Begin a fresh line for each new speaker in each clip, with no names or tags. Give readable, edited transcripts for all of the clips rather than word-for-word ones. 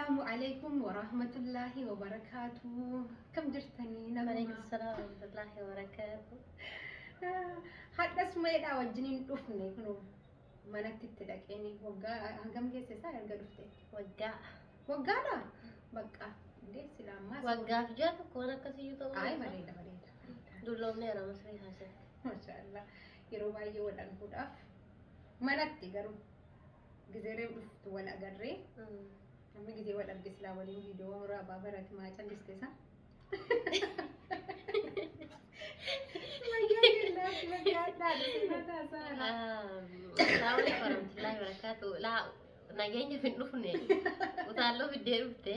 Assalaamu alaikum warahmatullaahi wabarakaatu. Kam jirtanii
Waalaikum
nama?
salaam warahmatullahi wabarakatuh.
Hadhas meedhaa wajjiniin dhufne kunoo manatti itti dhaqeen waggaa hangam keessa isaa erga dhufte?
Waggaa.
Waggaadha? Bakka indee silaa ammaas.
Waggaaf ji'a tokko waan akkasiyyuu ta'uu
Ay
danda'a.
bareeda bareeda.
Dulloomneera Masrii keessatti.
Maashaallah. Yeroo baay'ee wal arguudhaaf manatti garuu gizee dhuftu wal agarree namni gizee wal arge silaa waliin viidiyoo waraabaa barate maa calliste isaa.
Assalamu alaikum warahmatullahi wabarakatuh. Laa nageenya hin dhufne. Utaalloo fiddee dhufte.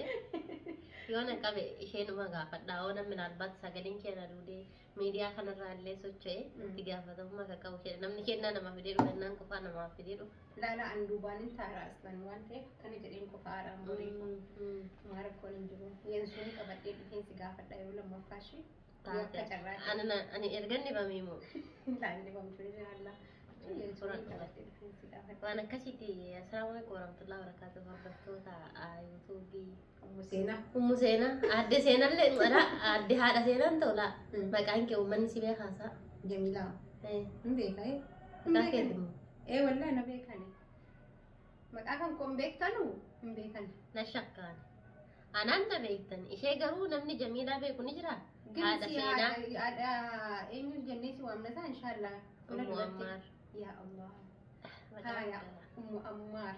Yoo na qabe isheenuma gaafadha. Yoo namni albaatti sagaleen kee na duudee miidiyaa kanarraa illee socho'e itti gaafatamummaa akka qabu jedhe. Namni kennaa namaa fidee dhufa jennaan qofaa namaa fidee dhufa.
Laala an duubaan hin taara aslan waan ta'eef akkana jedheen qofa haaraan borii maa rakkoon hin jiru. Yeensuun qabadhee dhufeen si gaafadha yeroo lammaffaa ishee. Yoo akka carraa
Ani ani ergan dhibame immoo.
Laalli bamtu inshallah. Yeensuun qabadhee dhufeen si gaafadha.
Waan akkasiiti. Assalaamu alaikum warahmatullahi wabarakatuh. Hordoftoota yuutuubii.
Ummu Seenaa.
Ummu Seenaa. Aadde Seenallee maqaa aadde haadha Seenaan ta'u laa. Maqaan kee uummanni si beekaasaa.
Jamilaa. Hin beekaa. Hin
Maqaa
beekani.
keeti immoo.
Ee wallahi na beekani. Maqaa kan koon beektanu hin beekani.
Na shakkaan. Anaan na beektan. Ishee garuu namni Jamiilaa beeku ni jiraa? Haadha
Gilsi
Seenaa.
haadha eenyu jennee si waamna isaa inshallah. Fuula
Ummu
duratti.
Ammaar.
Yaa Allah.
Maqaa
Haaya
guddaa.
Ummu Ammaar.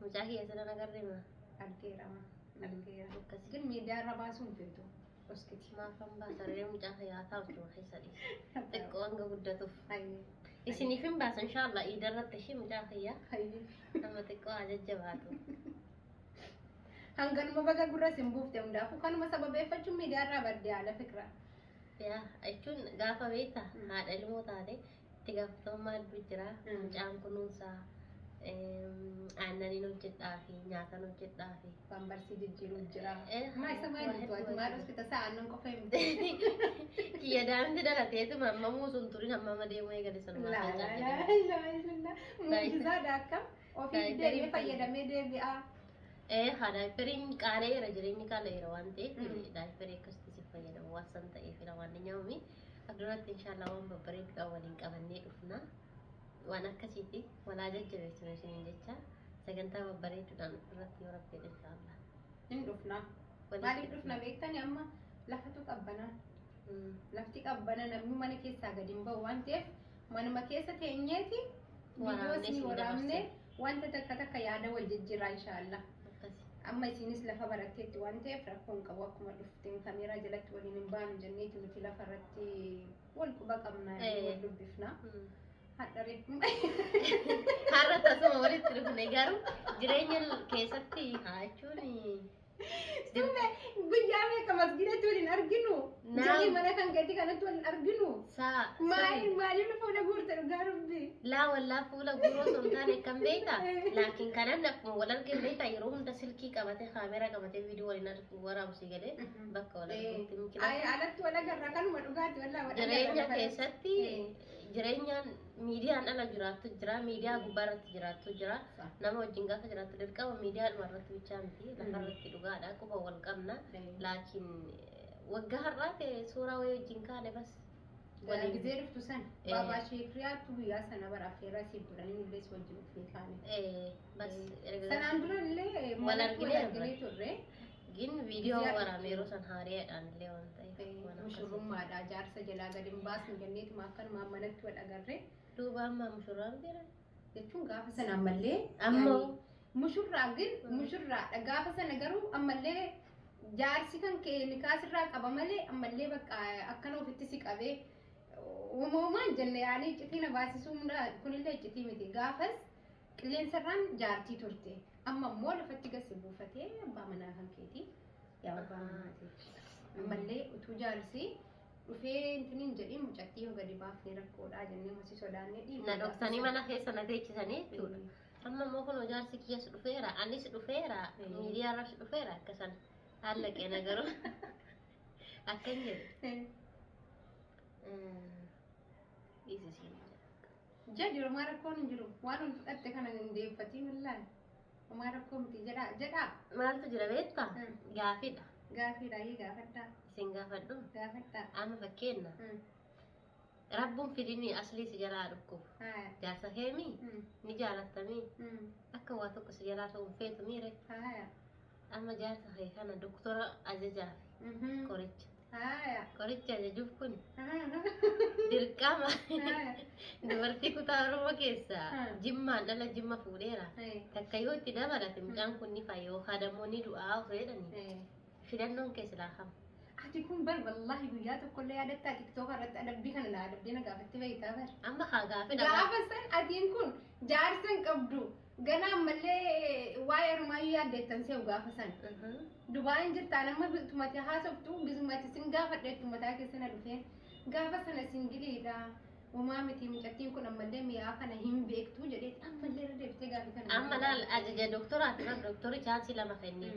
Mucaa kiyya sana nagarree maa?
Argeera argeera.
Akkasii.
Gin miidiyaa irra baasuun feetu. Oskiti.
Maafan baasaree mucaa kiyyaa taa'u jiru keessa dhiisa. Xiqqoo hanga guddatuuf.
Hayyee.
Isiniif hin baasa inshallah iida irratti ishee mucaa kiyyaa
Hayyee.
nama xiqqoo haa jajjabaatu.
Hanganuma baga gurra sin buufte hundaafuu kanuma sababeeffachuun miidiyaa irraa badde haala fikira.
Yaa jechuun gaafa beekta haadha ilmoo taate itti gaafatamummaa hedduu jira. Mucaan kunuunsaa aannaniin hojjedhaa fi nyaataan hojjedhaa fi.
Waan barsii jijjiiruu jira.
Eh,
Maa isa maa
waa
himtu ati
hedduu
maal
jira.
hospita isaa aannan qofa himte.
Kiyya daa'imti dhalateetuma amma muusuun turin amma amma deemuu eegale sanumaa
Laa
kan
laa
caalchite.
laa laa laa. Muujizaadha akkam. Ofii deemee
Daayipariin
fayyadamee deebi'a.
Ee haa daayipariin qaala'eera jireenyi qaala'eera waan ta'eef
Mm.
daayiparii akkasitti si fayyadamu waan san ta'eef waan nyaawmi duratti inshallah waan babbareeduudhaan waliin qabannee dhufna waan akkasiiti walaa jajjabeessinu isiniin jecha sagantaa babbareeduudhaan ofirratti yoo rabbi jedhe inshallah.
Hin dhufna.
Walitti
Maaliif dhufna beektani amma lafatu qabbanaa. Lafti qabbana namni mana keessaa gadi hin ba'u waan ta'eef manuma keessa teenyeeti viidiyoo
Waraabnee
isinii
isinii
waraabnee wanta takka takka yaada wal jijjiirraa inshallah.
Akkasi.
Amma isinis lafa baratteetti waan ta'eef rakkoo hin qabu akkuma dhufteen kaameeraa jalatti waliin hin baanu jenneeti nuti lafa irratti wal quba qabna
Eh.
wal dubbifna. Hadha reef
Har'a tasuma walitti dhufne garuu jireenya keessatti haa jechuun
Summe guyyaa meeqa masgiidatti waliin arginu?
Naam.
Jalii mana kan keetti kanatti waliin arginu?
saa
Maaliin maaliin fuula guurte dhugaa rabbi?
Laa wallaa fuula guuroo osoo hin taane kan beektaa? Laakiin kanan akkuma wal argin beektaa yeroo hunda silkii qabatee kaameraa qabatee viidiyoo waliin argu waraabu si galee bakka wal argutti
Ay
mikilaa.
alatti wal agarra kanuma dhugaati wallaa wal agarra
Jireenya
lafa irratti.
keessatti jireenyaan miidiyaan ala jiraattu jira miidiyaa gubbaa irratti jiraattu jira nama wajjin gaafa jiraattu dirqama miidiyaadhuma irratti bichaa miti lafa irratti dhugaadha quba wal qabna laakiin waggaa har'aa ta'e suuraa wayii wajjin kaane bas waliin
Gizee dhuftu sana
Eh.
baabaa sheekriyaattu guyyaa sana bara affeerraa siif godhanii nullee si wajjin dhufnee kaane.
Bas erga
Sanaan dura illee
Wal
manatti wal
arginee
arginee turre.
Gin viidiyoo
Gizee
waraabne yeroo san haariyaadhaan illee waan ta'eef waan akkasii.
Mushurrummaadha jaarsa jalaa gadi hin baasnu jenneetuma akkanumaan manatti wal agarre
Duuba amma mushurraa miti
jechuun gaafa sana ammallee
Amma
yaani mushurraa gin mushurraadha gaafa sana garuu ammallee jaarsi kan kee nikaasirraa qaba malee ammallee bakka akkana ofitti si qabee uumamaan jenne yaanii iccitii na baasisuu hunda kunillee iccitii miti gaafas qilleensarraan jaartii turte amma immoo lafatti gasi buufatee abbaa manaa kan keetii yaa abbaa manaati ammallee utuu jaarsi dhufee intiniin jedhiin mucattii yoo gadi baafnee rakkoodhaa jennee masi sodaannee dhiifne
na
gaafa
dhoksanii
sana.
mana keessa na teechisanii jechuudha. Amma immoo kun jaarsi kiyyas dhufeera, anis dhufeera, miidiyaarras dhufeera akkasan haala qeena garuu akkan jedhe. Dhiisi siin jedha.
Jedhi maa rakkoon hin jiru waan ol fudhatte kana hin deeffatiin wallaahi. Homaa rakkoo miti jedhaa jedhaa.
Maaltu jira beektaa? Gaafiidha.
Gaafiidha ayyee gaafadhaa.
Isin gaafadhu.
Gaafadhaa.
Amma fakkeenya. Rabbuun fidini aslii si jalaa dhukkubu.
Haaya.
Jaarsa keemii ni jaalattamii akka waa tokko si jalaa ta'u hin feetu miire.
Haaya.
Amma jaarsa kee kana doktora ajajaaf qoricha.
Haaya.
Qoricha ajajuuf kun dirqama
Haaya.
dubartii kutaa Oromoo keessaa Jimmaan dhala Jimma fuudheera. Takka yoo itti dabalate mucaan kun ni fayya yookaan immoo ni du'aa osoo jedhanii filannoon kee silaa kam?
Ati kun bar wallaahi guyyaa tokkollee yaadattaa TikTok irratti adabbii kana na adabdee na gaafatte beektaa bar.
Amma kaa gaafii
Gaafa san atiin kun jaarsa hin qabdu gana ammallee waa'ee armaayyuu yaaddeettan se'u gaafa san. Dubaayin jirtaan amma tumate haasoftu gisumati sin gaafadhe tumataa keessa na dhufeen gaafa sana singiliidha. Homaa miti mucattiin kun ammallee mi'aa kana hin beektu jedhee ammallee irra deebitee gaafii kana.
Amma laal ajaja doktoraati bar doktorri chaansii lama kennee.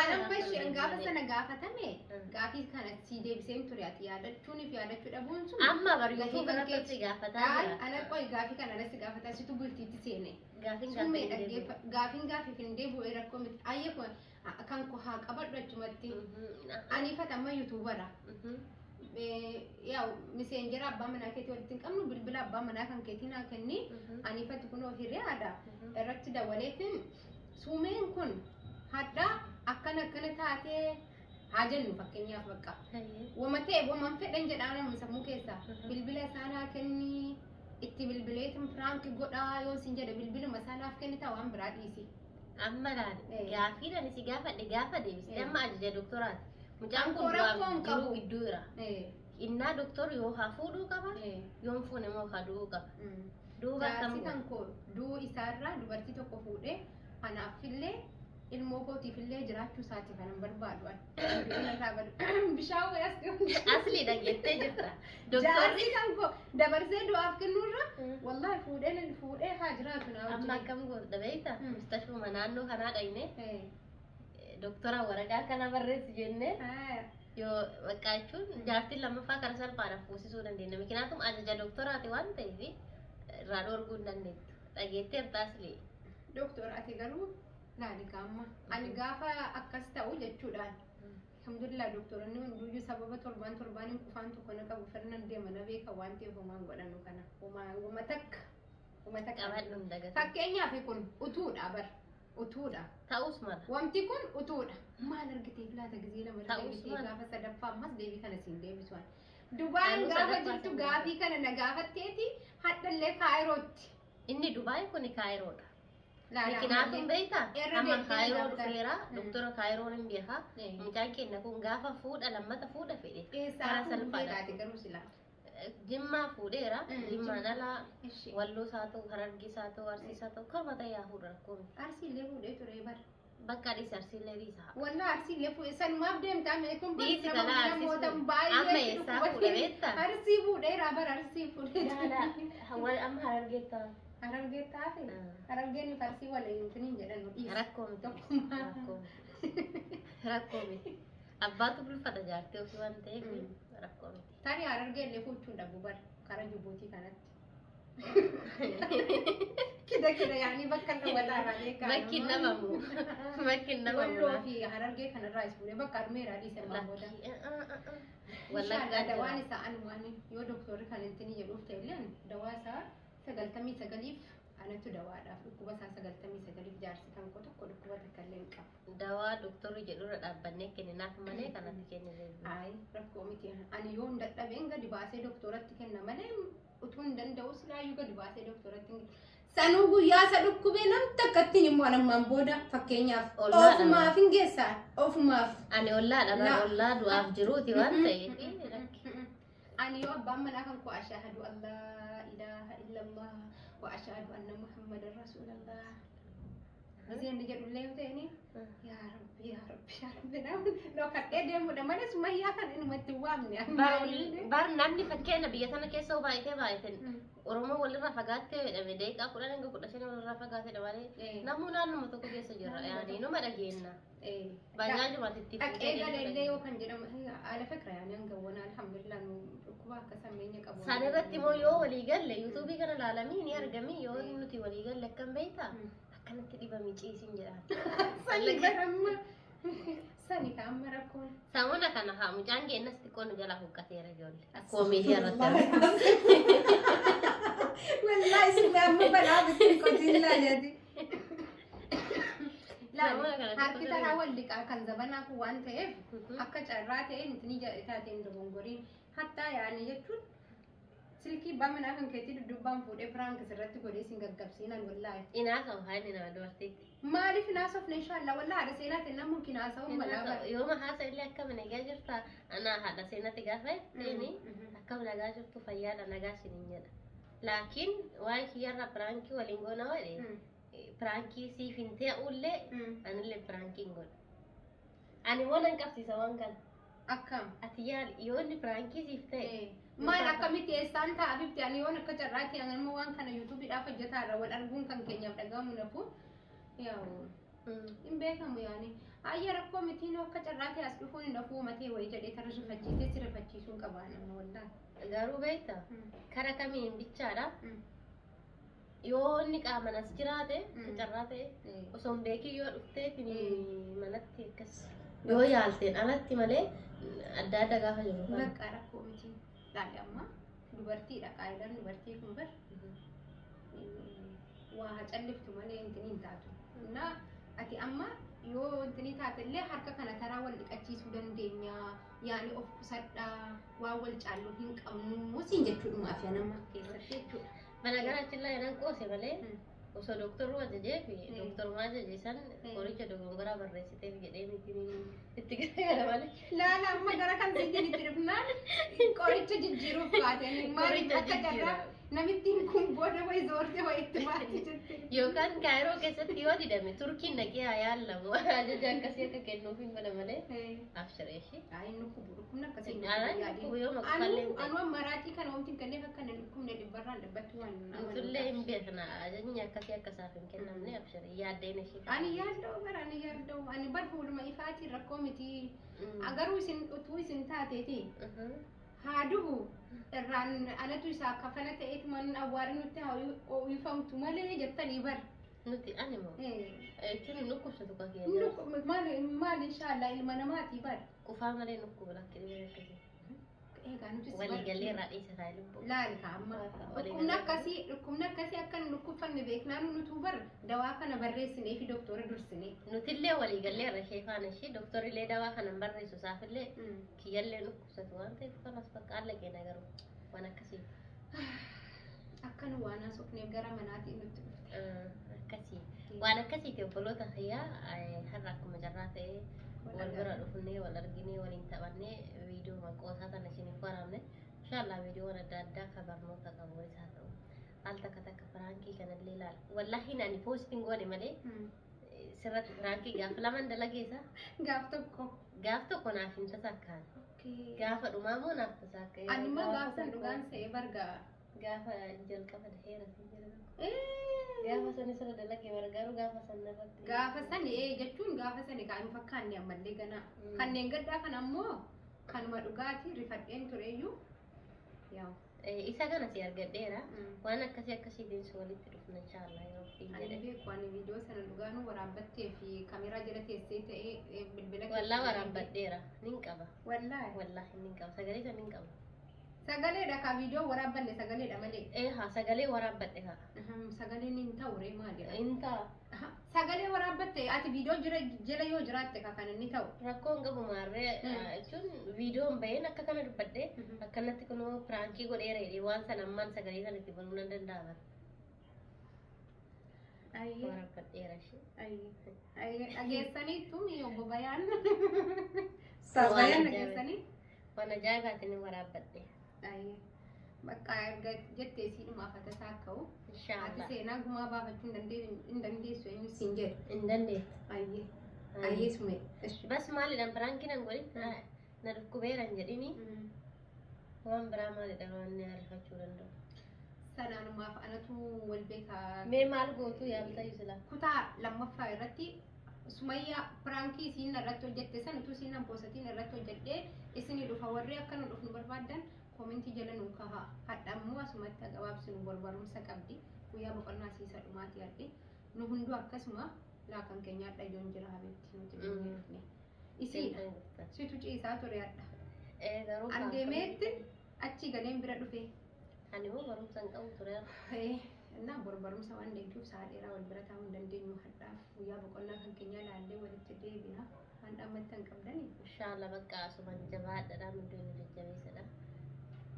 Anamma isheen gaafa sana gaafatame gaafii kana si deebiseen ture ati yaadachuunif yaadachuu dhabuun sun.
Amma bar
Gahee
YouTube
kan
irratti
keeti.
si gaafataa
Ay,
jira.
ana qoy gaafii kana irratti gaafataa situ bultiitti seene.
Gaafiin
Summee
gaafii hin deebi'u.
dhaggeeffa gaafiin gaafiif hin deebi'u rakkoo miti. Ayya kun kan ko haa qabadhu achumatti. Anifata amma yuutuubara. Yaa miseenjera abbaa manaa keetii walitti hin qabnu bilbila abbaa manaa kan keetii naa kenni. Anifati kunoo hiriyaadha. Irratti dabaleetiin suumeen kun hadhaa akkana akkana taatee haa jennu fakkeenyaaf bakka. Wama ta'e waman fedhan jedhaa namni sammuu keessaa. Bilbila isaa naa kenni itti bilbileetiin piraanki godhaa yoo sin jedhe bilbiluma isaa naaf kennita waan biraa dhiisi.
Amma laal gaafiin ani si gaafadhe gaafa deebiste amma ajaja doktoraati. Mucaan kun
Rakkoo
du'aaf
hin
jiruu
qabu.
gidduu jira. Innaa doktor yoo haa fuudhuu qaba yoo hin fuune immoo haa du'uu qaba. Duuba akkam
Jaarsi kan koo du'uu isaarraa dubartii tokko fuudhee anaafillee ilmoo kootiifillee jiraachuu isaati kan hin barbaadu ani. Irraa badu. Bishaan wayii as gahu.
Asli dhageettee jirta. Doktorri
Jaarsi kan koo dabarsee du'aaf kennuurra wallaahi fuudhee fuudhee haa jiraatu naa
amma
wajjin.
akkam goota beektaa? Mustashfuma naannoo kanaa dhaqne doktora waraqaa kana barreessi jennee yoo bakka jechuun jaartiin lammaffaa karaa salphaadhaan fuusisuu dandeenya. Miknaatum ajaja doktoraati waan ta'eef irraa dhoorguu hin dandeettu. Dhageetteerta asli.
Doktor ati garuu laali gaamma. Ani gaafa akkas ta'u jechuudhaan. Alhamdulillah doktoronni hunduyyuu sababa torbaan torbaaniin qufaan tokko na qabu firnan deema na beeka waan ta'eef homaan godhanu kana. Homa takka. Homa takka.
Qabadhu hin dagatu.
Fakkeenyaaf kun utuudha bar. Utuudha.
Ta'us mala.
Wanti kun utuudha. Maal argiteef laata gizee lama
Ta'us
deebitee
mala.
gaafa sadaffaa ammas deebii kana siin deebisuwan. Dubaayin
Anuu
gaafa
sadaffaa
jirtu
sana
gaafii kana na gaafatteeti hadhallee kaayirootti.
Inni Dubaay kun Kaayiroodha.
Laala
Miknaatum
ammallee.
beektaa?
Irra
Amma
deebitee
Kaayiroo
gaafatan.
dhufeera. Doktora Kaayiroon hin beekaa.
Eh.
Mucaan keenya kun gaafa fuudha lammata fuudha fedhe.
Eessaa
Karaa
fuudhee
salphaadhaan.
taate garuu silaa.
Jimmaa fuudheera. Jimmaan alaa
Ishi.
Walloos haa ta'u, Harargees haa ta'u, Arsiis haa ta'u, karma ta'e haa fuudhu rakkoo miti.
Arsiillee fuudhee ture bara.
Bakka dhiisi Arsiillee dhiisa.
Wallaa arsiillee fuudhee sanumaaf deemtaa mee kun bara
Dhiisi
nama
kanaa Arsiis
namoota
fuudhe.
baay'ee
Amma eessaa fuudhe beektaa?
Arsii fuudheera bara arsii fuudhee ture.
Amma Harargeetta.
Harargee taate Harargeen fi arsii waliin hin jedhanu dhiisi.
Rakkoo miti.
Tokkummaa.
Rakkoo miti. Rakkoo miti. Abbaatu bulfata jaartee ofii waan ta'eef rakkoo miti.
Tarii harargee illee fuuchuun dhabu bara karaa Jibuutii kanatti. Kida kida yaanii bakka dhawwataa irraa beekaa.
Bakki hin dhabamu. Bakki hin dhabamu.
Walloo fi harargee kanarraa is fuudhee bakka armeeraa dhiise ammaa booda.
Wallaggaa
Inshallah dawaan
jira.
isaa anumaan yoo doktorri kan intini jedhuuf ta'e illee dawaa isaa 99f anatu dawaadhaaf dhukkuba isaa 99f jaarsi kan koo tokko dhukkuba takka illee hin qabu.
Dawaa doktorri jedhurra dhaabbannee kenninaaf malee kanatti kennine.
Ayi rakkoo miti ani yoo hin dadhabeen gadi baasee doktoratti kenna malee utuu hin danda'u silaayyuu gadi baasee doktoratti hin Sanuu guyyaa isa dhukkubee nam takkattiin immoo anammaan booda fakkeenyaaf
Ollaadha.
ofumaaf hin geessaa ofumaaf.
Ani ollaadha
La.
bara ollaa du'aaf jiruuti waan ta'eef rakki.
Ani yoo abbaan manaa kan koo ashahadu an laa ilaaha illallah wa ashahadu anna muhammadan rasuulallah. Gisee inni jedhullee yoo ta'e ni yaa rabbi yaa rabbi yaa rabbi dhokadhee deemudha malee sumayyaa kan inumatti hin waamne.
Bar namni fakkeenya biyya sana keessa hoo baay'atee baay'ate Oromoo walirraa fagaattee jedhame daqiiqaa 10 hanga 15 walirraa fagaatedha malee namuu naannuma tokko keessa jira yaani numa dhageenna. Bajaajuma itti
Dhaqee galeellee yoo kan jedhamu ala fikra yaani hangawwan alhamdulillah nu dhukkuba akka sammeenya qabu.
Isaan irratti immoo yoo walii galle yuutuubii kana ilaalamii ni argamii yoo nuti walii galle akkam beektaa? Akkanatti dhibamii ciisiin jedhaan.
Sani baramma. Sani ka amma rakkoon.
Saamuna kana haa mucaan keenyas xiqqoo nu jalaa huqqateera ijoollee. Akkuma miidiyaa irratti argamu.
Wallahi sila amma balaa bitti qotiin laaleeti.
Saamuna kana
Harki
xiqqoo
taraa wal liqaa kan zabanaa kun waan ta'eef akka carraa ta'e nuti ni taateen dogongoriin hattaa yaani jechuun silkii abbaa manaa kan keetti duddubbaan fuudhee prank sirratti godhee sin gaggabsiinan wallaahi.
Inaasa'u haa inni nama dubartiitti.
Maaliif naasofne inshaallah wallaahi haadha seenaatiin namni kinaasa'uun malaa bara.
Yooma haasa illee akkam nagaa jirta anaa haadha seenatti gaafa jetteeni akkam nagaa jirtu fayyaadha nagaa isiniin jedha. Laakiin waa'ee kiyyarra prank waliin goona jedhe prank siif hin ta'ullee anillee prank hin godhu. Ani immoo nan qabsiisa waan kana.
Akkam.
Ati yaali yoo inni prank siif ta'e.
Maal akkamitti eessaan ta'a bifti ani yoon akka carraatti ani immoo waan kana YouTubeiidhaaf hojjetaarra wal arguun kan keenyaaf dhagahamu nafu yaa'u hin beekamu yaani. Ayya rakkoo mitiin akka carraatti as dhufuun hin dhafuu matee wayii jedhee tara rifachiisee si rifachiisuun qabaa nama wallaahi.
Garuu beektaa kara kamiin bichaadha. Yoo inni qaaman as jiraate carraa ta'e osoo hin beekin yoo dhuftee manatti akkas yoo yaalteen alatti malee adda adda gaafa jiru.
Bakka rakkoo miti. Laali amma dubartiidha qaayidaan dubartii kun bar waa calliftu malee intini hin taatu. Innaa ati amma yoo intini taate illee harka kana taraa wal dhiqachiisuu dandeenya. Yaani of qusadhaa waan wal caallu hin qabnu siin jechuudhumaaf nama keessatti jechuudha.
Mana gara achillaa jedhan qoose malee osoo dooktorru ajajee fi dooktorummaa ajaje san qoricha dogongoraa barreessiteef jedhee miti itti garagara malee.
Laala amma gara kan siin itti dhufnaan qoricha jijjiiruuf kaatanii maaliif
Qoricha
akka carraa namittiin kun booda wayi zoorte wayi itti baatti jette.
Yookaan Kaayiroo keessatti yoo didame Turkiin dhaqee haa yaallamu ajaja akkasii akka kennuuf hin godha malee abshireeshi.
Ay, inni dhukkubu dhukkubni akkasii hin
Anaan
dhukkubu
dhukkubu yoo maqallee
Anu anu ammaraatii kana wanti hin kenneef akka hin dhukkubne dhibbarraan dhibbatti waan
Nutullee hin beekna ajajni akkasii akka isaaf hin kennamne abshire yaaddeen ishee.
Ani yaadda'u bara ani yaadda'u ani bar fuuluma ifaatiin rakkoo miti. Garuu isin utuu isin taateeti haa du'u irraan anatu isaa kafana ta'eetu man awwaara nutti haa uwwifamtu malee jettanii bar.
Nuti ani moo jechuun hin dhukkubsatu ka keenya.
Maal maal inshaallah ilma namaatii bar.
Qufaa malee dhukkuba lakki dhibeen akkasii.
Egaa nuti si
Waliigallee irraa dhiisa kaa lubbuu.
Laali ka amma dhukkubni akkasii dhukkubni akkasii akka nu dhukkubfanne beeknaan nutu bar dawaa kana barreessinee fi doktora dursinee.
Nutillee waliigallee irra ishee faana ishee doktorillee dawaa kana hin barreessu isaafillee kiyyallee dhukkubsatu waan ta'eef kanas bakka allaqee garuu waan akkasii.
Akka nu waan haasofneef gara manaatiin nutti dhufte.
Akkasii waan akkasiiti obboloota kiyyaa har'a akkuma carraa ta'ee wal bira dhufnee wal arginee waliin taphannee viidiyoo maqoosaa kana isiniif waraabne inshaallah viidiyoowwan adda addaa kan barnoota qabu isaa ta'u al takka takka prank kanallee ilaala wallaahi ani postiin goone malee sirratti prank gaafa laman dalageessa
Gaaf tokko.
gaaf tokko naaf hin tasakkaan gaafa dhumaa moo naaf tasakka
Ani immoo gaaf san dhugaan se'ee bargaa.
Gaafa jalqaba daheera sin jedha tokko gaafa san isirra dalagee gargaaru gaafa san irratti
Gaafa sani ee jechuun gaafa sani kan fakkaanne ammallee ganaa. Kanneen gaddaa kan ammoo kanuma dhugaatii rifadheen tureyyuu. Yaa.
Isa kana si argadheera waan akkasii akkasiitiin si walitti dhufna inshaallah yoo rabbiin
Ani
jedhe.
beeku ani viidiyoo sana dhugaanuu waraabbattee fi kaameraa jala teessee ta'ee bilbila
Wallaa waraabbadheera nin qaba.
Wallaahi.
Wallaahi nin qaba sagalee san nin qaba.
Sagaleedha ka viidiyoo waraabbanne sagaleedha malee.
Ee haa sagalee waraabbadhe haa.
Sagaleen hin ta'u ree maali?
Hin ta'a.
Sagalee waraabbatte ati viidiyoo jira jala yoo jiraatte ka kan inni ta'u.
Rakkoon qabu maarree jechuun viidiyoon baheen akka kana dubbadhe akkanatti kunoo prank godheera jedhee waan sana ammaan sagalee sana itti banuu nan danda'a.
Ayyee.
Waraabbadheera ishee.
Ayyee. Ayyee dhageessaniitu mi obbo Bayaan. Ustaaz Bayaan dhageessanii.
Waan ajaa'ibaatiin ni waraabbadhe.
Ayyee. Bakka erga jettee siidhumaaf tasaa ka'u. Ati
Inshaallah.
seenaa gumaa baafachuu hin dandeessu eenyu siin jedhe.
Hin dandeettu.
Ayyee. Ayyee sume.
Bas maalidhaan prank nan godhin na dhukkubeera hin jedhini waan biraa maalidhaan waan inni ariifachuu danda'u.
Sanaanumaaf anatu wal beekaa.
Mee maal gootu yaalta silaa?
Kutaa lammaffaa irratti Sumayyaa prank isiin irratti hojjette san utuu isiin postatiin irratti hojjedhee isinii dhufa warri akka nu dhufnu barbaaddan comment jala nuu kahaa. Hadha ammoo asumatti gabaabsinu barumsa qabdi. Guyyaa boqonnaa siisa dhumaati hadhi. Nu hunduu akkasuma laakan keenya hadhayyoon jira habeetti nuti deemnee dhufne. Isiidha. Situ ciisaa ture hadha.
Garuu
An deemeetti achi galeen bira dhufe.
Ani immoo barumsa hin qabu ture.
Innaa bor barumsa waan deemtuuf sa'a dheeraa wal bira taa'uu hin dandeenyu hadhaaf guyyaa boqonnaa kan keenya ilaallee walitti deebina. Waan dhaammattan qabdanii.
Inshallah bakka asumaan jabaadhaadhaan hundee nu jajjabeessadha.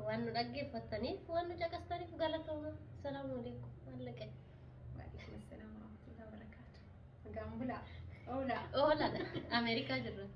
Waan nu dhaggeeffattaniif waan nu caqastaniif galatooma. Salaamu alaikum. Mallaqa.
Waalaikum assalaam warahmatullahi wabarakaatu. Nagaan bulaa. Oolaa.
Oolaadha. Ameerikaa jirra.